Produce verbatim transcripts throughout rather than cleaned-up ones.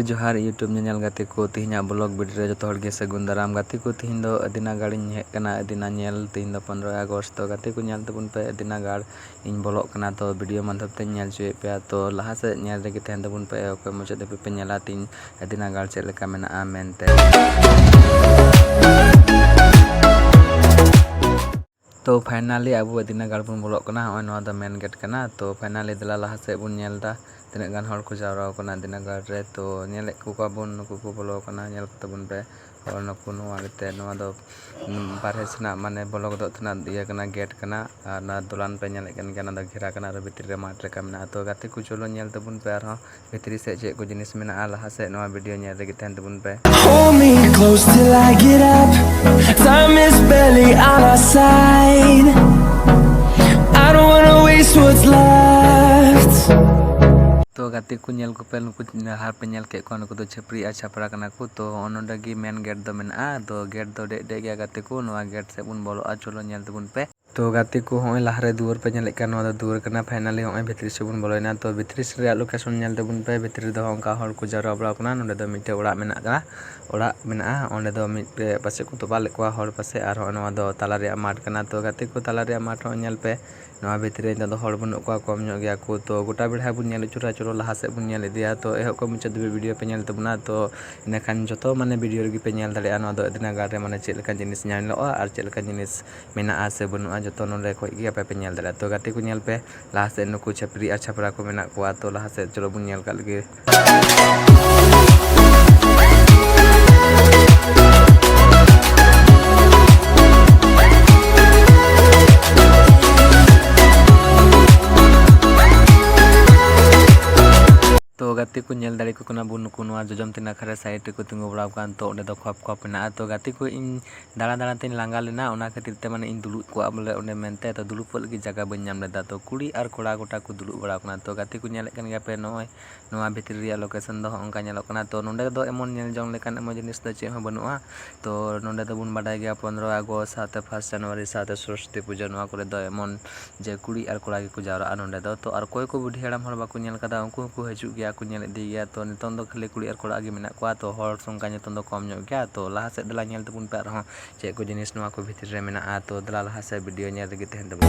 ᱡᱚᱦᱟᱨ YouTube ᱧᱮᱧᱮᱞ ᱜᱟᱛᱮ ᱠᱚ, ᱛᱮᱦᱮᱧᱟᱜ vlog video ᱨᱮ ᱡᱚᱛᱚ ᱦᱚᱲ ᱜᱮ ᱥᱟᱹᱜᱩᱱ ᱫᱟᱨᱟᱢ᱾ ᱜᱟᱛᱮ ᱠᱚ, ᱛᱮᱦᱮᱧ ᱫᱚ ᱟᱹᱫᱤᱱᱟ ᱜᱟᱲ ᱤᱧ ᱦᱮᱡ ᱟᱠᱟᱱᱟ, ᱟᱹᱫᱤᱱᱟ ᱧᱮᱞ᱾ ᱛᱮᱦᱮᱧ ᱫᱚ ᱯᱚᱱᱨᱚᱭ ᱟᱜᱚᱥᱴ, ᱛᱚ ᱜᱟᱛᱮ ᱠᱚ, ᱧᱮᱞ ᱛᱟᱵᱚᱱ ᱯᱮ ᱟᱹᱫᱤᱱᱟ ᱜᱟᱲ ᱤᱧ ᱵᱚᱞᱚᱜ ᱠᱟᱱᱟ᱾ ᱛᱚ video ᱢᱟᱫᱽᱫᱷᱚᱢ ᱛᱮᱧ ᱧᱮᱞ ᱦᱚᱪᱚᱭᱮᱫ ᱯᱮᱭᱟ, ᱛᱚ ᱞᱟᱦᱟ ᱥᱮᱫ ᱧᱮᱞ ᱨᱮᱜᱮ ᱛᱟᱦᱮᱱ ᱛᱟᱵᱚᱱ ᱯᱮ, ᱚᱠᱚᱭ ᱢᱩᱪᱟᱹᱫ ᱫᱷᱟᱹᱵᱤᱡ ᱯᱮ ᱧᱮᱞᱟ ᱛᱤᱧ ᱟᱹᱫᱤᱱᱟ ᱜᱟᱲ ᱪᱮᱫ ᱞᱮᱠᱟ ᱢᱮᱱᱟᱜᱼᱟ ᱢᱮᱱᱛᱮ᱾ ᱛᱚ finally ᱟᱵᱚ ᱟᱹᱫᱤᱱᱟ ᱜᱟᱲ ᱵᱚᱱ ᱵᱚᱞᱚᱜ ᱠᱟᱱᱟ᱾ ᱱᱚᱜᱼᱚᱭ ᱱᱚᱣᱟ ᱫᱚ main gate ᱠᱟᱱᱟ᱾ ᱛᱚ finally ᱫᱮᱞᱟ ᱞᱟᱦᱟ ᱥᱮᱫ ᱵᱚᱱ ᱧᱮᱞ ᱮᱫᱟ ᱛᱤᱱᱟᱹᱜ ᱜᱟᱱ ᱦᱚᱲ ᱠᱚ ᱡᱟᱣᱨᱟ ᱟᱠᱟᱱᱟ ᱟᱹᱫᱤᱱᱟ ᱜᱟᱲ ᱨᱮ᱾ ᱛᱚ ᱧᱮᱞᱮᱫ ᱠᱚ ᱠᱚᱣᱟ ᱵᱚᱱ, ᱱᱩᱠᱩ ᱠᱚ ᱵᱚᱞᱚ ᱟᱠᱟᱱᱟ, ᱧᱮᱞ ᱠᱚ ᱛᱟᱵᱚᱱ ᱯᱮ᱾ ᱦᱚᱲ ᱱᱩᱠᱩ ᱱᱚᱣᱟ ᱜᱮᱛᱮ, ᱱᱚᱣᱟ ᱫᱚ ᱵᱟᱨᱦᱮ ᱥᱮᱱᱟᱜ ᱢᱟᱱᱮ ᱵᱚᱞᱚ ᱜᱚᱫᱚᱜ ᱛᱮᱱᱟᱜ ᱤᱭᱟᱹ ᱠᱟᱱᱟ, gate ᱠᱟᱱᱟ᱾ ᱟᱨ ᱚᱱᱟ ᱫᱚᱞᱟᱱ ᱯᱮ ᱧᱮᱞᱮᱫ ᱠᱟᱱ ᱜᱮᱭᱟ, ᱚᱱᱟ ᱫᱚ ᱜᱷᱮᱨᱟ ᱠᱟᱱᱟ, ᱟᱨ ᱵᱷᱤᱛᱨᱤ ᱨᱮ ᱢᱟᱴ ᱞᱮᱠᱟ ᱢᱮᱱᱟᱜᱼᱟ᱾ ᱛᱚ ᱜᱟᱛᱮ ᱠᱚ, ᱪᱚᱞᱚ ᱧᱮᱞ ᱛᱟᱵᱚᱱ ᱯᱮ ᱟᱨᱦᱚᱸ ᱵᱷᱤᱛᱨᱤ ᱥᱮᱫ ᱪᱮᱫ ᱠᱚ ᱡᱤᱱᱤᱥ ᱢᱮᱱᱟᱜᱼᱟ᱾ ᱞᱟᱦᱟ ᱥᱮᱫ ᱱᱚᱣᱟ video ᱧᱮᱞ ᱨᱮᱜᱮ ᱛᱟᱦᱮᱱ ᱛᱟᱵᱚᱱ ᱯᱮ᱾ Hold me close till I get up. Time is barely on our side. I don't wanna waste what's left. ᱛᱚ ᱜᱟᱛᱮ ᱠᱚ, ᱧᱮᱞ ᱠᱚᱯᱮ, ᱱᱩᱠᱩ ᱡᱟᱦᱟᱸ ᱯᱮ ᱧᱮᱞ ᱠᱮᱫ ᱠᱚᱣᱟ, ᱱᱩᱠᱩ ᱫᱚ ᱪᱷᱟᱹᱯᱨᱤ ᱟᱨ ᱪᱷᱟᱯᱨᱟ ᱠᱟᱱᱟ ᱠᱚ᱾ ᱛᱚ ᱦᱚᱸᱜᱼᱚ ᱱᱚᱰᱮ ᱜᱮ main gate ᱫᱚ ᱢᱮᱱᱟᱜᱼᱟ᱾ ᱟᱫᱚ gate ᱫᱚ ᱰᱮᱡ ᱰᱮᱡ ᱜᱮᱭᱟ ᱜᱟᱛᱮ ᱠᱚ᱾ ᱱᱚᱣᱟ gate ᱥᱮᱫ ᱵᱚᱱ ᱵᱚᱞᱚᱜᱼᱟ, ᱪᱚᱞᱚ ᱧᱮᱞ ᱛᱟᱵᱚᱱ ᱯᱮ᱾ ᱛᱚ ᱜᱟᱛᱮ ᱠᱚ, ᱦᱚᱸᱜᱼᱚᱭ ᱞᱟᱦᱟᱨᱮ ᱫᱩᱣᱟᱹᱨ ᱯᱮ ᱧᱮᱞᱮᱫ ᱠᱟᱱ, ᱱᱚᱣᱟ ᱫᱚ ᱫᱩᱣᱟᱹᱨ ᱠᱟᱱᱟ᱾ Finally ᱦᱚᱸᱜᱼᱚᱭ ᱵᱷᱤᱛᱨᱤ ᱥᱮᱫ ᱵᱚᱱ ᱵᱚᱞᱚᱭᱮᱱᱟ᱾ ᱛᱚ ᱵᱷᱤᱛᱨᱤ ᱥᱮᱫ ᱨᱮᱭᱟᱜ location ᱧᱮᱞ ᱛᱟᱵᱚᱱ ᱯᱮ᱾ ᱵᱷᱤᱛᱨᱤ ᱨᱮᱫᱚ ᱚᱱᱠᱟ ᱦᱚᱲ ᱠᱚ ᱡᱟᱣᱨᱟ ᱵᱟᱲᱟ ᱟᱠᱟᱱᱟ᱾ ᱱᱚᱸᱰᱮ ᱫᱚ ᱢᱤᱫᱴᱮᱡ ᱚᱲᱟᱜ ᱢᱮᱱᱟᱜ ᱠᱟᱱᱟ, ᱚᱲᱟᱜ ᱢᱮᱱᱟᱜᱼᱟ᱾ ᱚᱸᱰᱮ ᱫᱚ ᱢᱤᱫᱴᱮᱡ ᱯᱟᱥᱮᱡ ᱠᱚ ᱛᱚᱯᱟ ᱞᱮᱫ ᱠᱚᱣᱟ ᱦᱚᱲ ᱯᱟᱥᱮᱡ᱾ ᱟᱨ ᱦᱚᱸᱜᱼᱚᱭ ᱱᱚᱣᱟ ᱫᱚ ᱛᱟᱞᱟ ᱨᱮᱭᱟᱜ ᱢᱟᱴᱷ ᱠᱟᱱᱟ᱾ ᱛᱚ ᱜᱟᱛᱮ ᱠᱚ, ᱛᱟᱞᱟ ᱨᱮᱭᱟᱜ ᱢᱟᱴᱷ ᱦᱚᱸ ᱧᱮᱞ ᱯᱮ᱾ ᱱᱚᱣᱟ ᱵᱷᱤᱛᱨᱤ ᱨᱮ ᱱᱤᱛᱚᱜ ᱫᱚ ᱦᱚᱲ ᱵᱟᱹᱱᱩᱜ ᱠᱚᱣᱟ, ᱠᱚᱢ ᱧᱚᱜ ᱜᱮᱭᱟ ᱠᱚ᱾ ᱛᱚ ᱜᱚᱴᱟ ᱵᱮᱲᱦᱟ ᱵᱚᱱ ᱧᱮᱞ ᱟᱹᱪᱩᱨᱟ, ᱪᱚᱞᱚ ᱞᱟᱦᱟ ᱥᱮᱫ ᱵᱚᱱ ᱧᱮᱞ ᱤᱫᱤᱭᱟ᱾ ᱛᱚ ᱮᱦᱚᱵ ᱠᱷᱚᱱ ᱢᱩᱪᱟᱹᱫ ᱫᱷᱟᱹᱵᱤᱡ video ᱯᱮ ᱧᱮᱞ ᱛᱟᱵᱚᱱᱟ᱾ ᱛᱚ ᱤᱱᱟᱹᱠᱷᱟᱱ ᱡᱚᱛᱚ ᱢᱟᱱᱮ video ᱨᱮᱜᱮ ᱯᱮ ᱧᱮᱞ ᱫᱟᱲᱮᱭᱟᱜᱼᱟ ᱱᱚᱣᱟ ᱫᱚ ᱟᱹᱫᱤᱱᱟ ᱜᱟᱲ ᱨᱮ ᱢᱟᱱᱮ ᱪᱮᱫ ᱞᱮᱠᱟᱱ ᱡᱤᱱᱤᱥ ᱧᱮᱞᱚᱜᱼᱟ ᱟᱨ ᱪᱮᱫ ᱞᱮᱠᱟᱱ ᱡᱤᱱᱤᱥ ᱢᱮᱱᱟᱜᱼᱟ ᱥᱮ ᱵᱟᱹᱱᱩᱜᱼᱟ, ᱡᱚᱛᱚ ᱱᱚᱰᱮ ᱠᱷᱚᱡ ᱜᱮ ᱟᱯᱮ ᱯᱮ ᱧᱮᱞ ᱫᱟᱲᱮᱭᱟᱜᱼᱟ᱾ ᱛᱚ ᱜᱟᱛᱮ ᱠᱚ, ᱧᱮᱞ ᱯᱮ, ᱞᱟᱦᱟ ᱥᱮᱫ ᱱᱩᱠᱩ ᱪᱷᱟᱹᱯᱨᱤ ᱟᱨ ᱪᱷᱟᱯᱨᱟ ᱠᱚ ᱢᱮᱱᱟᱜ ᱠᱚᱣᱟ᱾ ᱛᱚ ᱞᱟᱦᱟ ᱥᱮᱫ ᱪᱚᱞᱚ ᱵᱚᱱ ᱧᱮᱞ ᱠᱟᱜ ᱞᱮᱜᱮ᱾ ᱛᱚ ᱜᱟᱛᱮ ᱠᱚ, ᱧᱮᱞ ᱫᱟᱲᱮ ᱠᱚ ᱠᱟᱱᱟ ᱵᱚᱱ, ᱱᱩᱠᱩ ᱱᱚᱣᱟ ᱡᱚᱡᱚᱢ ᱛᱤ ᱱᱟᱠᱷᱟ ᱨᱮ side ᱨᱮᱠᱚ ᱛᱤᱸᱜᱩ ᱵᱟᱲᱟ ᱟᱠᱟᱱ᱾ ᱛᱚ ᱚᱸᱰᱮ ᱫᱚ ᱠᱷᱚᱯ ᱠᱷᱚᱯ ᱢᱮᱱᱟᱜᱼᱟ᱾ ᱛᱚ ᱜᱟᱛᱮ ᱠᱚ, ᱤᱧ ᱫᱟᱬᱟ ᱫᱟᱬᱟ ᱛᱤᱧ ᱞᱟᱸᱜᱟ ᱞᱮᱱᱟ, ᱚᱱᱟ ᱠᱷᱟᱹᱛᱤᱨ ᱛᱮ ᱢᱟᱱᱮ ᱤᱧ ᱫᱩᱲᱩᱵ ᱠᱚᱜᱼᱟ ᱵᱚᱞᱮ ᱚᱸᱰᱮ ᱢᱮᱱᱛᱮ, ᱛᱚ ᱫᱩᱲᱩᱵ ᱠᱚᱜ ᱞᱟᱹᱜᱤᱫ ᱡᱟᱭᱜᱟ ᱵᱟᱹᱧ ᱧᱟᱢ ᱞᱮᱫᱟ᱾ ᱛᱚ ᱠᱩᱲᱤ ᱟᱨ ᱠᱚᱲᱟ ᱜᱚᱴᱟ ᱠᱚ ᱫᱩᱲᱩᱵ ᱵᱟᱲᱟ ᱟᱠᱟᱱᱟ᱾ ᱛᱚ ᱜᱟᱛᱮ ᱠᱚ, ᱧᱮᱞᱮᱫ ᱠᱟᱱ ᱜᱮᱭᱟ ᱯᱮ, ᱱᱚᱜᱼᱚᱭ ᱱᱚᱣᱟ ᱵᱷᱤᱛᱨᱤ ᱨᱮᱭᱟᱜ location ᱫᱚ ᱦᱚᱸᱜᱼᱚ ᱱᱚᱝᱠᱟ ᱧᱮᱞᱚᱜ ᱠᱟᱱᱟ᱾ ᱛᱚ ᱱᱚᱸᱰᱮ ᱫᱚ ᱮᱢᱚᱱ ᱧᱮᱞ ᱡᱚᱝ ᱞᱮᱠᱟᱱ ᱮᱢᱚᱱ ᱡᱤᱱᱤᱥ ᱫᱚ ᱪᱮᱫ ᱦᱚᱸ ᱵᱟᱹᱱᱩᱜᱼᱟ᱾ ᱛᱚ ᱱᱚᱸᱰᱮ ᱫᱚᱵᱚᱱ ᱵᱟᱰᱟᱭ ᱜᱮᱭᱟ ᱯᱚᱱᱨᱚᱭ ᱟᱜᱚᱥᱴ ᱥᱟᱶᱛᱮ first January ᱥᱟᱶᱛᱮ ᱥᱚᱨᱚᱥᱚᱛᱤ ᱯᱩᱡᱟᱹ, ᱱᱚᱣᱟ ᱠᱚᱨᱮ ᱫᱚ ᱮᱢᱚᱱ ᱡᱮ ᱠᱩᱲᱤ ᱟᱨ ᱠᱚᱲᱟ ᱜᱮᱠᱚ ᱡᱟᱣᱨᱟᱜᱼᱟ ᱱᱚᱸᱰᱮ ᱫᱚ᱾ ᱛᱚ ᱟᱨ ᱚᱠᱚᱭ ᱠᱚ ᱵᱩᱰᱷᱤ ᱦᱟᱲᱟᱢ ᱦᱚᱲ ᱵᱟᱠᱚ ᱧᱮᱞ ᱠᱟᱫᱟ, ᱩᱱᱠᱩ ᱦᱚᱸᱠᱚ ᱦᱤᱡᱩᱜ ᱜᱮᱭᱟ ᱠᱚ ᱧᱮᱞ᱾ ᱤᱫᱤ ᱜᱮᱭᱟ᱾ ᱛᱚ ᱱᱤᱛᱚᱝ ᱫᱚ ᱠᱷᱟᱹᱞᱤ ᱠᱩᱲᱤ ᱟᱨ ᱠᱚᱲᱟ ᱜᱮ ᱢᱮᱱᱟᱜ ᱠᱚᱣᱟ, ᱛᱚ ᱦᱚᱲ ᱥᱚᱝᱠᱷᱟ ᱱᱤᱛᱚᱝ ᱫᱚ ᱠᱚᱢ ᱧᱚᱜ ᱜᱮᱭᱟ᱾ ᱛᱚ ᱞᱟᱦᱟ ᱥᱮᱫ ᱫᱮᱞᱟ ᱧᱮᱞ ᱛᱟᱵᱚᱱ ᱯᱮ ᱟᱨᱦᱚᱸ ᱪᱮᱫ ᱠᱚ ᱡᱤᱱᱤᱥ ᱱᱚᱣᱟ ᱠᱚ ᱵᱷᱤᱛᱨᱤ ᱨᱮ ᱢᱮᱱᱟᱜᱼᱟ᱾ ᱛᱚ ᱫᱮᱞᱟ ᱞᱟᱦᱟ ᱥᱮᱫ ᱵᱷᱤᱰᱤᱭᱳ ᱧᱮᱞ ᱨᱮᱜᱮ ᱛᱟᱦᱮᱱ ᱛᱟᱵᱚᱱ᱾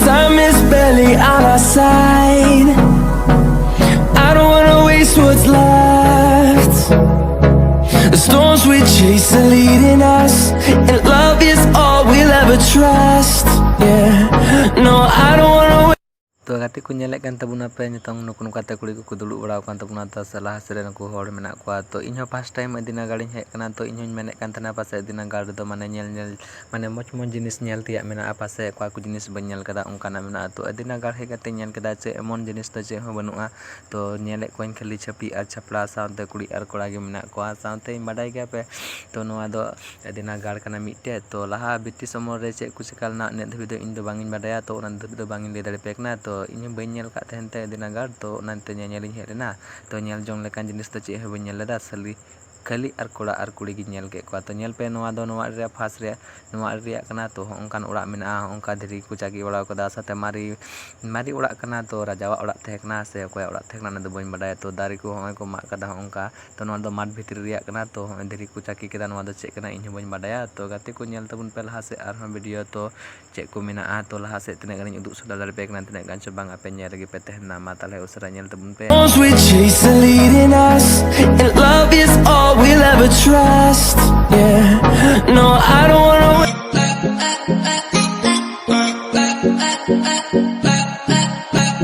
Time is barely on our side. I don't wanna waste what's left. The storms we chase are leading us, and love is all we'll ever trust. Yeah, no, I don't wanna. ᱛᱚ ᱜᱟᱛᱮ ᱠᱚ, ᱧᱮᱞᱮᱫ ᱠᱟᱱ ᱛᱟᱵᱚᱱᱟ ᱯᱮ, ᱱᱤᱛᱚᱝ ᱱᱩᱠᱩ ᱱᱚᱝᱠᱟᱛᱮ ᱠᱩᱲᱤ ᱠᱚᱠᱚ ᱫᱩᱲᱩᱵ ᱵᱟᱲᱟ ᱟᱠᱟᱱ ᱛᱟᱵᱚᱱᱟ᱾ ᱛᱚ ᱥᱮ ᱞᱟᱦᱟ ᱥᱮᱫ ᱨᱮ ᱱᱩᱠᱩ ᱦᱚᱲ ᱢᱮᱱᱟᱜ ᱠᱚᱣᱟ᱾ ᱛᱚ ᱤᱧᱦᱚᱸ ᱯᱷᱟᱥᱴ ᱴᱟᱭᱤᱢ ᱟᱹᱫᱤᱱᱟ ᱜᱟᱲ ᱤᱧ ᱦᱮᱡ ᱟᱠᱟᱱᱟ᱾ ᱛᱚ ᱤᱧᱦᱚᱸᱧ ᱢᱮᱱᱮᱫ ᱠᱟᱱ ᱛᱟᱦᱮᱱᱟ, ᱯᱟᱥᱮᱡ ᱟᱹᱫᱤᱱᱟ ᱜᱟᱲ ᱨᱮᱫᱚ ᱢᱟᱱᱮ ᱧᱮᱞ ᱧᱮᱞ ᱢᱟᱱᱮ ᱢᱚᱡᱽ ᱢᱚᱡᱽ ᱡᱤᱱᱤᱥ ᱧᱮᱞ ᱛᱮᱭᱟᱜ ᱢᱮᱱᱟᱜᱼᱟ, ᱯᱟᱥᱮᱡ ᱚᱠᱟ ᱠᱚ ᱡᱤᱱᱤᱥ ᱵᱟᱹᱧ ᱧᱮᱞ ᱠᱟᱫᱟ ᱚᱱᱠᱟᱱᱟᱜ ᱢᱮᱱᱟᱜᱼᱟ᱾ ᱛᱚ ᱟᱹᱫᱤᱱᱟ ᱜᱟᱲ ᱦᱮᱡ ᱠᱟᱛᱮ ᱧᱮᱞ ᱠᱮᱫᱟ ᱪᱮᱫ ᱮᱢᱚᱱ ᱡᱤᱱᱤᱥ ᱫᱚ ᱪᱮᱫ ᱦᱚᱸ ᱵᱟᱹᱱᱩᱜᱼᱟ᱾ ᱛᱚ ᱧᱮᱞᱮᱫ ᱠᱚᱣᱟᱧ ᱠᱷᱟᱹᱞᱤ ᱪᱷᱟᱹᱯᱲᱤ ᱟᱨ ᱪᱷᱟᱯᱲᱟ ᱥᱟᱶᱛᱮ ᱠᱩᱲᱤ ᱟᱨ ᱠᱚᱲᱟ ᱜᱮ ᱢᱮᱱᱟᱜ ᱠᱚᱣᱟ᱾ ᱥᱟᱶᱛᱮᱧ ᱵᱟᱰᱟᱭ ᱜᱮᱭᱟ ᱯᱮ, ᱛᱚ ᱱᱚᱣᱟ ᱫᱚ ᱟᱹᱫᱤᱱᱟ ᱜᱟᱲ ᱠᱟᱱᱟ ᱢᱤᱫᱴᱮᱡ᱾ ᱛᱚ ᱞᱟᱦᱟ ᱵᱨᱤᱴᱤᱥ ᱚᱢᱚᱞ ᱨᱮ ᱪᱮᱫ ᱠᱚ ᱪᱤᱠᱟ ᱞᱮᱱᱟ ᱩᱱᱟᱹᱜ ᱫᱷᱟᱹᱵᱤᱡ ᱫᱚ ᱤᱧ ᱫᱚ ᱵᱟᱝ ᱤᱧ ᱵᱟᱰᱟᱭᱟ, ᱛᱚ ᱚᱱᱟ ᱫᱷᱟᱹᱵᱤᱡ ᱫᱚ ᱵᱟᱝ ᱤᱧ ᱞᱟᱹᱭ ᱫᱟᱲᱮ ᱯᱮ ᱠᱟᱱᱟ᱾ ᱛᱚ ᱤᱧ ᱦᱚᱸ ᱵᱟᱹᱧ ᱧᱮᱞ ᱟᱠᱟᱫ ᱛᱟᱦᱮᱱ ᱛᱮ ᱟᱹᱫᱤᱱᱟ ᱜᱟᱲ, ᱛᱚ ᱚᱱᱟᱛᱮ ᱧᱮᱧᱮᱞ ᱤᱧ ᱦᱮᱡ ᱞᱮᱱᱟ᱾ ᱛᱚ ᱧᱮᱞ ᱡᱚᱝ ᱞᱮᱠᱟᱱ ᱡᱤᱱᱤᱥ ᱫᱚ ᱪᱮᱫ ᱦᱚᱸ ᱵᱟᱹᱧ ᱧᱮᱞ ᱞᱮᱫᱟ, ᱠᱷᱟᱹᱞᱤ ᱠᱷᱟᱹᱞᱤ ᱟᱨ ᱠᱚᱲᱟ ᱟᱨ ᱠᱩᱲᱤ ᱜᱤᱧ ᱧᱮᱞ ᱠᱮᱫ ᱠᱚᱣᱟ᱾ ᱛᱚ ᱧᱮᱞ ᱯᱮ, ᱱᱚᱣᱟ ᱫᱚ ᱱᱚᱣᱟ ᱨᱮᱭᱟᱜ ᱯᱷᱟᱥ ᱨᱮᱭᱟᱜ ᱱᱚᱣᱟ ᱨᱮᱭᱟᱜ ᱠᱟᱱᱟ᱾ ᱛᱚ ᱦᱚᱸᱜᱼᱚ ᱱᱚᱝᱠᱟᱱ ᱚᱲᱟᱜ ᱢᱮᱱᱟᱜᱼᱟ, ᱦᱚᱸᱜᱼᱚ ᱱᱚᱝᱠᱟ ᱫᱷᱤᱨᱤ ᱠᱚ ᱪᱟᱹᱠᱤ ᱵᱟᱲᱟ ᱠᱟᱫᱟ, ᱥᱟᱶᱛᱮ ᱢᱟᱨᱮ ᱢᱟᱨᱮ ᱚᱲᱟᱜ ᱠᱟᱱᱟ᱾ ᱛᱚ ᱨᱟᱡᱟᱣᱟᱜ ᱚᱲᱟᱜ ᱛᱟᱦᱮᱸ ᱠᱟᱱᱟ ᱥᱮ ᱚᱠᱚᱭᱟᱜ ᱚᱲᱟᱜ ᱛᱟᱦᱮᱸ ᱠᱟᱱᱟ, ᱚᱱᱟ ᱫᱚ ᱵᱟᱹᱧ ᱵᱟᱰᱟᱭᱟ᱾ ᱛᱚ ᱫᱟᱨᱮ ᱠᱚ ᱦᱚᱸᱜᱼᱚᱭ ᱠᱚ ᱢᱟᱜ ᱠᱟᱫᱟ ᱦᱚᱸᱜᱼᱚ ᱱᱚᱝᱠᱟ᱾ ᱛᱚ ᱱᱚᱣᱟ ᱫᱚ ᱢᱟᱴᱷ ᱵᱷᱤᱛᱨᱤ ᱨᱮᱭᱟᱜ ᱠᱟᱱᱟ᱾ ᱛᱚ ᱦᱚᱸᱜᱼᱚᱭ ᱫᱷᱤᱨᱤ ᱠᱚ ᱪᱟᱹᱠᱤ ᱠᱮᱫᱟ, ᱱᱚᱣᱟ ᱫᱚ ᱪᱮᱫ ᱠᱟᱱᱟ ᱤᱧ ᱦᱚᱸ ᱵᱟᱹᱧ ᱵᱟᱰᱟᱭᱟ᱾ ᱛᱚ ᱜᱟᱛᱮ ᱠᱚ, ᱧᱮᱞ ᱛᱟᱵᱚᱱ ᱯᱮ ᱞᱟᱦᱟ ᱥᱮᱫ ᱟᱨᱦᱚᱸ ᱵᱷᱤᱰᱤᱭᱳ, ᱛᱚ ᱪᱮᱫ ᱠᱚ ᱢᱮᱱᱟᱜᱼᱟ᱾ ᱛᱚ ᱞᱟᱦᱟ ᱥᱮᱫ ᱛᱤᱱᱟᱹᱜ ᱜᱟᱱᱤᱧ ᱩᱫᱩᱜ ᱥᱚᱫᱚᱨ ᱫᱟᱲᱮ ᱯᱮ ᱠᱟᱱᱟ, ᱛᱤᱱᱟᱹᱜ ᱜᱟᱱ ᱪᱚ ᱵᱟᱝ, ᱟᱯᱮ ᱧᱮᱞ ᱨᱮᱜᱮ ᱯᱮ ᱛᱟᱦᱮᱱᱟ᱾ ᱢᱟ ᱛᱟᱦᱚᱞᱮ ᱩᱥᱟᱹᱨᱟ ᱧᱮᱞ ᱛᱟᱵᱚᱱ ᱯᱮ᱾ Storms we chase are leading us, and love is all we'll ever trust. Yeah, no, I don't wanna.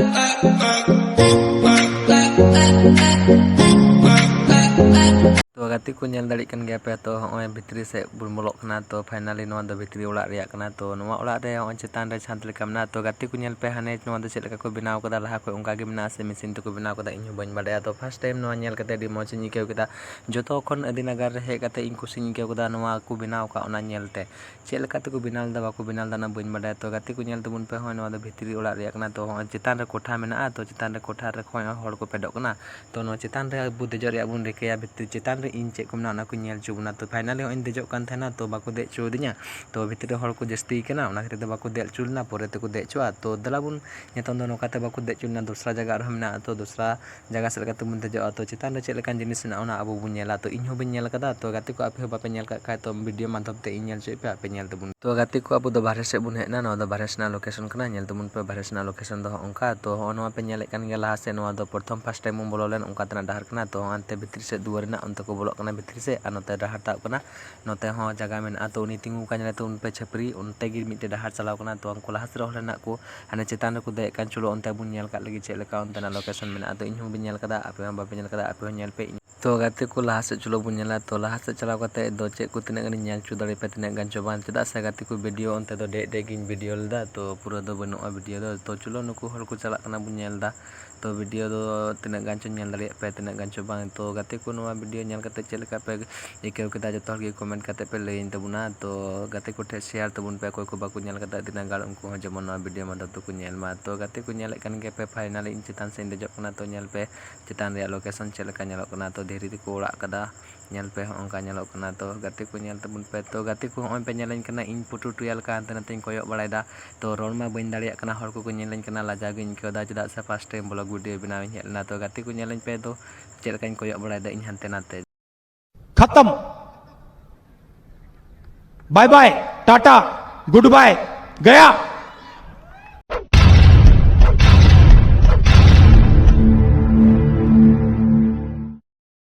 ᱛᱚ ᱜᱟᱛᱮ ᱠᱚ, ᱧᱮᱞ ᱫᱟᱲᱮᱭᱟᱜ ᱠᱟᱱ ᱜᱮᱭᱟ ᱯᱮ, ᱛᱚ ᱦᱚᱸᱜᱼᱚᱭ ᱵᱷᱤᱛᱨᱤ ᱥᱮᱫ ᱵᱚᱱ ᱵᱚᱞᱚᱜ ᱠᱟᱱᱟ᱾ ᱛᱚ finally ᱱᱚᱣᱟ ᱫᱚ ᱵᱷᱤᱛᱨᱤ ᱚᱲᱟᱜ ᱨᱮᱭᱟᱜ ᱠᱟᱱᱟ᱾ ᱛᱚ ᱱᱚᱣᱟ ᱚᱲᱟᱜ ᱨᱮ ᱦᱚᱸᱜᱼᱚᱭ ᱪᱮᱛᱟᱱ ᱨᱮ ᱪᱷᱟᱸᱫᱽ ᱞᱮᱠᱟ ᱢᱮᱱᱟᱜᱼᱟ᱾ ᱛᱚ ᱜᱟᱛᱮ ᱠᱚ, ᱧᱮᱞ ᱯᱮ ᱦᱟᱱᱮ ᱱᱚᱣᱟ ᱫᱚ ᱪᱮᱫ ᱞᱮᱠᱟ ᱠᱚ ᱵᱮᱱᱟᱣ ᱠᱟᱫᱟ, ᱞᱟᱦᱟ ᱠᱷᱚᱱ ᱚᱱᱠᱟ ᱜᱮ ᱢᱮᱱᱟᱜᱼᱟ ᱥᱮ ᱢᱮᱥᱤᱱ ᱛᱮᱠᱚ ᱵᱮᱱᱟᱣ ᱠᱟᱫᱟ, ᱤᱧ ᱦᱚᱸ ᱵᱟᱹᱧ ᱵᱟᱰᱟᱭᱟ᱾ ᱛᱚ first time ᱱᱚᱣᱟ ᱧᱮᱞ ᱠᱟᱛᱮ ᱟᱹᱰᱤ ᱢᱚᱡᱽ ᱤᱧ ᱟᱹᱭᱠᱟᱹᱣ ᱠᱮᱫᱟ᱾ ᱡᱚᱛᱚ ᱠᱷᱚᱱ ᱟᱹᱫᱤᱱᱟ ᱜᱟᱲ ᱨᱮ ᱦᱮᱡ ᱠᱟᱛᱮ ᱤᱧ ᱠᱩᱥᱤᱧ ᱟᱹᱭᱠᱟᱹᱣ ᱠᱮᱫᱟ ᱱᱚᱣᱟ ᱠᱚ ᱵᱮᱱᱟᱣ ᱠᱟᱜ, ᱚᱱᱟ ᱧᱮᱞ ᱛᱮ᱾ ᱪᱮᱫ ᱞᱮᱠᱟ ᱛᱮᱠᱚ ᱵᱮᱱᱟᱣ ᱞᱮᱫᱟ, ᱵᱟᱠᱚ ᱵᱮᱱᱟᱣ ᱞᱮᱫᱟ, ᱚᱱᱟ ᱵᱟᱹᱧ ᱵᱟᱰᱟᱭᱟ᱾ ᱛᱚ ᱜᱟᱛᱮ ᱠᱚ, ᱧᱮᱞ ᱛᱟᱵᱚᱱ ᱯᱮ, ᱦᱚᱸᱜᱼᱚᱭ ᱱᱚᱣᱟ ᱫᱚ ᱵᱷᱤᱛᱨᱤ ᱚᱲᱟᱜ ᱨᱮᱭᱟᱜ ᱠᱟᱱᱟ᱾ ᱛᱚ ᱦᱚᱸᱜᱼᱚᱭ ᱪᱮᱛᱟᱱ ᱨᱮ ᱠᱚᱴᱷᱟ ᱢᱮᱱᱟᱜᱼᱟ᱾ ᱛᱚ ᱪᱮᱛᱟᱱ ᱨᱮ ᱠᱚᱴᱷᱟ ᱨᱮ ᱠᱷᱚᱱ ᱦᱚᱲ ᱠᱚ ᱯᱷᱮᱰᱚᱜ ᱠᱟᱱᱟ᱾ ᱛᱚ ᱱᱚᱣᱟ ᱪᱮᱛᱟᱱ ᱨᱮ ᱟᱵᱚ ᱫᱮᱡᱚᱜ ᱨᱮᱭᱟᱜ ᱵᱚᱱ ᱨᱤᱠᱟᱹᱭᱟ, ᱵᱷᱤᱛᱨᱤ ᱪᱮᱛᱟᱱ ᱨᱮ ᱤᱧ ᱪᱮᱫ ᱠᱚ ᱢᱮᱱᱟ, ᱚᱱᱟ ᱠᱚ ᱧᱮᱞ ᱦᱚᱪᱚ ᱵᱚᱱᱟ᱾ ᱛᱚ finally ᱦᱚᱸᱜᱼᱚᱭ ᱤᱧ ᱫᱮᱡᱚᱜ ᱠᱟᱱ ᱛᱟᱦᱮᱱᱟ, ᱛᱚ ᱵᱟᱠᱚ ᱫᱮᱡ ᱦᱚᱪᱚ ᱟᱫᱤᱧᱟ᱾ ᱛᱚ ᱵᱷᱤᱛᱨᱤ ᱨᱮ ᱦᱚᱲ ᱠᱚ ᱡᱟᱹᱥᱛᱤ ᱠᱟᱱᱟ, ᱚᱱᱟ ᱠᱷᱟᱹᱛᱤᱨ ᱛᱮ ᱵᱟᱠᱚ ᱫᱮᱡ ᱦᱚᱪᱚ ᱞᱮᱱᱟ, ᱯᱚᱨᱮ ᱛᱮᱠᱚ ᱫᱮᱡ ᱦᱚᱪᱚᱣᱟᱜᱼᱟ᱾ ᱛᱚ ᱫᱮᱞᱟ ᱵᱚᱱ, ᱱᱤᱛᱚᱝ ᱫᱚ ᱱᱚᱝᱠᱟ ᱛᱮ ᱵᱟᱠᱚ ᱫᱮᱡ ᱦᱚᱪᱚ ᱞᱮᱱᱟ, ᱫᱚᱥᱨᱟ ᱡᱟᱭᱜᱟ ᱟᱨᱦᱚᱸ ᱢᱮᱱᱟᱜᱼᱟ, ᱛᱚ ᱫᱚᱥᱨᱟ ᱡᱟᱭᱜᱟ ᱥᱮᱫ ᱞᱮᱠᱟᱛᱮ ᱵᱚᱱ ᱫᱮᱡᱚᱜᱼᱟ᱾ ᱛᱚ ᱪᱮᱛᱟᱱ ᱨᱮ ᱪᱮᱫ ᱞᱮᱠᱟᱱ ᱡᱤᱱᱤᱥ ᱢᱮᱱᱟᱜᱼᱟ, ᱚᱱᱟ ᱟᱵᱚ ᱵᱚᱱ ᱧᱮᱞᱟ᱾ ᱛᱚ ᱤᱧ ᱦᱚᱸ ᱵᱟᱹᱧ ᱧᱮᱞ ᱠᱟᱫᱟ, ᱛᱚ ᱜᱟᱛᱮ ᱠᱚ ᱟᱯᱮ ᱦᱚᱸ ᱵᱟᱯᱮ ᱧᱮᱞ ᱠᱟᱜ ᱠᱷᱟᱡ, ᱛᱚ ᱵᱷᱤᱰᱤᱭᱳ ᱢᱟᱫᱽᱫᱷᱚᱢ ᱛᱮ ᱤᱧ ᱧᱮᱞ ᱦᱚᱪᱚᱭᱮᱫ ᱯᱮ, ᱟᱯᱮ ᱧᱮᱞ ᱛᱟᱵᱚᱱ᱾ ᱛᱚ ᱜᱟᱛᱮ ᱠᱚ, ᱟᱵᱚ ᱫᱚ ᱵᱟᱨᱦᱮ ᱥᱮᱫ ᱵᱚᱱ ᱦᱮᱡ ᱮᱱᱟ, ᱱᱚᱣᱟ ᱫᱚ ᱵᱟᱨᱦᱮ ᱥᱮᱱᱟᱜ ᱞᱳᱠᱮᱥᱚᱱ ᱠᱟᱱᱟ, ᱧᱮᱞ ᱛᱟᱵᱚᱱ ᱯᱮ ᱵᱟᱨᱦᱮ ᱥᱮᱱᱟᱜ ᱞᱳᱠᱮᱥᱚᱱ ᱫᱚ ᱦᱚᱸᱜᱼᱚ ᱱᱚᱝᱠᱟ᱾ ᱛᱚ ᱦᱚᱸᱜᱼᱚ ᱱᱚᱣᱟ ᱯᱮ ᱧᱮᱞᱮᱫ ᱠᱟᱱ ᱜᱮᱭᱟ ᱞᱟᱦᱟ ᱥᱮᱫ, ᱱᱚᱣᱟ ᱫᱚ ᱯᱨᱚᱛᱷᱚᱢ ᱯᱷᱟᱥᱴ ᱴᱟᱭᱤᱢ ᱵᱚᱱ ᱵᱚᱞᱚ ᱞᱮᱱ, ᱚᱱᱠᱟ ᱛᱮᱱᱟᱜ ᱰᱟᱦᱟᱨ ᱠᱟᱱᱟ᱾ ᱛᱚ ᱦᱚᱸᱜᱼᱚ ᱱᱚᱛᱮ ᱵᱷᱤᱛᱨᱤ ᱥᱮᱫ ᱫᱩᱣᱟᱹᱨ ᱨᱮᱱᱟᱜ ᱚᱱᱛᱮ ᱠᱚ ᱵᱚᱞᱚᱜ ᱠᱟᱱᱟ ᱵᱷᱤᱛᱨᱤ ᱥᱮᱫ, ᱟᱨ ᱱᱚᱛᱮ ᱰᱟᱦᱟᱨ ᱛᱟᱵ ᱠᱟᱱᱟ, ᱱᱚᱛᱮ ᱦᱚᱸ ᱡᱟᱭᱜᱟ ᱢᱮᱱᱟᱜᱼᱟ᱾ ᱛᱚ ᱩᱱᱤ ᱛᱤᱸᱜᱩ ᱟᱠᱟᱱ ᱧᱮᱞᱮ ᱛᱟᱵᱚᱱ ᱯᱮ ᱪᱷᱟᱹᱯᱨᱤ, ᱚᱱᱛᱮ ᱜᱮ ᱢᱤᱫᱴᱮᱡ ᱰᱟᱦᱟᱨ ᱪᱟᱞᱟᱣ ᱠᱟᱱᱟ᱾ ᱛᱚ ᱩᱱᱠᱩ ᱞᱟᱦᱟ ᱥᱮᱫ ᱨᱮ ᱦᱚᱲ ᱦᱮᱱᱟᱜ ᱠᱚ, ᱦᱟᱱᱮ ᱪᱮᱛᱟᱱ ᱨᱮᱠᱚ ᱫᱮᱡ ᱠᱟᱱ, ᱪᱚᱞᱚ ᱚᱱᱛᱮ ᱵᱚᱱ ᱧᱮᱞ ᱠᱟᱜ ᱞᱮᱜᱮ ᱪᱮᱫ ᱞᱮᱠᱟ ᱚᱱᱛᱮᱱᱟᱜ ᱞᱳᱠᱮᱥᱚᱱ ᱢᱮᱱᱟᱜᱼᱟ᱾ ᱛᱚ ᱤᱧ ᱦᱚᱸ ᱵᱟᱹᱧ ᱧᱮᱞ ᱠᱟᱫᱟ, ᱟᱯᱮ ᱦᱚᱸ ᱵᱟᱯᱮ ᱧᱮᱞ ᱠᱟᱫᱟ, ᱟᱯᱮ ᱦᱚᱸ ᱧᱮᱞ ᱯᱮ᱾ ᱛᱚ ᱜᱟᱛᱮ ᱠᱚ, ᱞᱟᱦᱟ ᱥᱮᱫ ᱪᱚᱞᱚ ᱵᱚᱱ ᱧᱮᱞᱟ᱾ ᱛᱚ ᱞᱟᱦᱟ ᱥᱮᱫ ᱪᱟᱞᱟᱣ ᱠᱟᱛᱮ ᱫᱚ ᱪᱮᱫ ᱠᱚ ᱛᱤᱱᱟᱹᱜ ᱜᱟᱱᱤᱧ ᱧᱮᱞ ᱦᱚᱪᱚ ᱫᱟᱲᱮᱭᱟᱯᱮ, ᱛᱤᱱᱟᱹᱜ ᱜᱟᱱ ᱪᱚ ᱵᱟᱝ, ᱪᱮᱫᱟᱜ ᱥᱮ ᱜᱟᱛᱮ ᱠᱚ ᱵᱷᱤᱰᱤᱭᱳ ᱚᱱᱛᱮ ᱫᱚ ᱰᱮᱡ ᱰᱮᱡ ᱜᱤᱧ ᱵᱷᱤᱰᱤᱭᱳ ᱞᱮᱫᱟ, ᱛᱚ ᱯᱩᱨᱟᱹ ᱫᱚ ᱵᱟᱹᱱᱩᱜᱼᱟ ᱵᱷᱤᱰᱤᱭᱳ ᱫᱚ᱾ ᱛᱚ ᱪᱚᱞᱚ ᱱᱩᱠᱩ ᱦᱚᱲ ᱠᱚ ᱪᱟᱞᱟᱜ ᱠᱟᱱᱟ ᱵᱚᱱ ᱧᱮᱞ ᱮᱫᱟ᱾ ᱛᱚ ᱵᱷᱤᱰᱤᱭᱳ ᱫᱚ ᱛᱤᱱᱟᱹᱜ ᱜᱟᱱ ᱪᱚ ᱧᱮᱞ ᱫᱟᱲᱮᱭᱟᱜ ᱯᱮ, ᱛᱤᱱᱟᱹᱜ ᱜᱟᱱ ᱪᱚ ᱵᱟᱝ᱾ ᱛᱚ ᱜᱟᱛᱮ ᱠᱚ, ᱱᱚᱣᱟ ᱵᱷᱤᱰᱤᱭᱳ ᱧᱮᱞ ᱠᱟᱛᱮ ᱪᱮᱫ ᱞᱮᱠᱟ ᱯᱮ ᱟᱹᱭᱠᱟᱹᱣ ᱠᱮᱫᱟ, ᱡᱚᱛᱚ ᱦᱚᱲ ᱜᱮ ᱠᱚᱢᱮᱱᱴ ᱠᱟᱛᱮ ᱯᱮ ᱞᱟᱹᱭᱟᱹᱧ ᱛᱟᱵᱚᱱᱟ᱾ ᱛᱚ ᱜᱟᱛᱮ ᱠᱚ ᱴᱷᱮᱱ ᱥᱮᱭᱟᱨ ᱛᱟᱵᱚᱱ ᱯᱮ, ᱚᱠᱚᱭ ᱠᱚ ᱵᱟᱠᱚ ᱧᱮᱞ ᱠᱟᱫᱟ ᱛᱤᱱᱟᱹᱜ ᱜᱟᱱ, ᱩᱱᱠᱩ ᱦᱚᱸ ᱡᱮᱢᱚᱱ ᱱᱚᱣᱟ ᱵᱷᱤᱰᱤᱭᱳ ᱢᱟᱫᱽᱫᱷᱚᱢ ᱛᱮᱠᱚ ᱧᱮᱞ ᱢᱟ᱾ ᱛᱚ ᱜᱟᱛᱮ ᱠᱚ, ᱧᱮᱞᱮᱫ ᱠᱟᱱ ᱜᱮᱭᱟ ᱯᱮ, ᱯᱷᱟᱭᱱᱟᱞᱤ ᱤᱧ ᱪᱮᱛᱟᱱ ᱥᱮᱫ ᱤᱧ ᱫᱮᱡᱚᱜ ᱠᱟᱱᱟ᱾ ᱛᱚ ᱧᱮᱞ ᱯᱮ ᱪᱮᱛᱟᱱ ᱨᱮᱭᱟᱜ ᱞᱳᱠᱮᱥᱚᱱ ᱪᱮᱫ ᱞᱮᱠᱟ ᱧᱮᱞᱚᱜ ᱠᱟᱱᱟ᱾ ᱛᱚ ᱫᱷᱤᱨᱤ ᱛᱮᱠᱚ ᱚᱲᱟᱜ ᱠᱟᱫᱟ, ᱧᱮᱞ ᱯᱮ ᱦᱚᱸᱜᱼᱚ ᱱᱚᱝᱠᱟ ᱧᱮᱞᱚᱜ ᱠᱟᱱᱟ᱾ ᱛᱚ ᱜᱟᱛᱮ ᱠᱚ, ᱧᱮᱞ ᱛᱟᱵᱚᱱ ᱯᱮ᱾ ᱛᱚ ᱜᱟᱛᱮ ᱠᱚ, ᱦᱚᱸᱜᱼᱚᱭ ᱯᱮ ᱧᱮᱞᱮᱧ ᱠᱟᱱᱟ ᱤᱧ ᱯᱷᱳᱴᱳ ᱴᱩᱭᱟᱞ ᱞᱮᱠᱟ ᱦᱟᱱᱛᱮ ᱱᱟᱛᱮᱧ ᱠᱚᱭᱚᱜ ᱵᱟᱲᱟᱭᱮᱫᱟ᱾ ᱛᱚ ᱨᱚᱲ ᱢᱟ ᱵᱟᱹᱧ ᱫᱟᱲᱮᱭᱟᱜ ᱠᱟᱱᱟ, ᱦᱚᱲ ᱠᱚᱠᱚ ᱧᱮᱞᱮᱧ ᱠᱟᱱᱟ, ᱞᱟᱡᱟᱣ ᱜᱤᱧ ᱟᱹᱭᱠᱟᱹᱣ ᱮᱫᱟ, ᱪᱮᱫᱟᱜ ᱥᱮ ᱯᱷᱟᱥᱴ ᱴᱟᱭᱤᱢ ᱵᱞᱚᱜ ᱵᱷᱤᱰᱤᱭᱳ ᱵᱮᱱᱟᱣ ᱤᱧ ᱦᱮᱡ ᱞᱮᱱᱟ᱾ ᱛᱚ ᱜᱟᱛᱮ ᱠᱚ, ᱧᱮᱞᱮᱧ ᱯᱮ ᱫᱚ ᱪᱮᱫ ᱞᱮᱠᱟᱧ ᱠᱚᱭᱚᱜ ᱵᱟᱲᱟᱭᱮᱫᱟ ᱤᱧ ᱦᱟᱱᱛᱮ ᱱᱟᱛᱮ᱾ खत्म। Bye bye, tata, good bye, गया।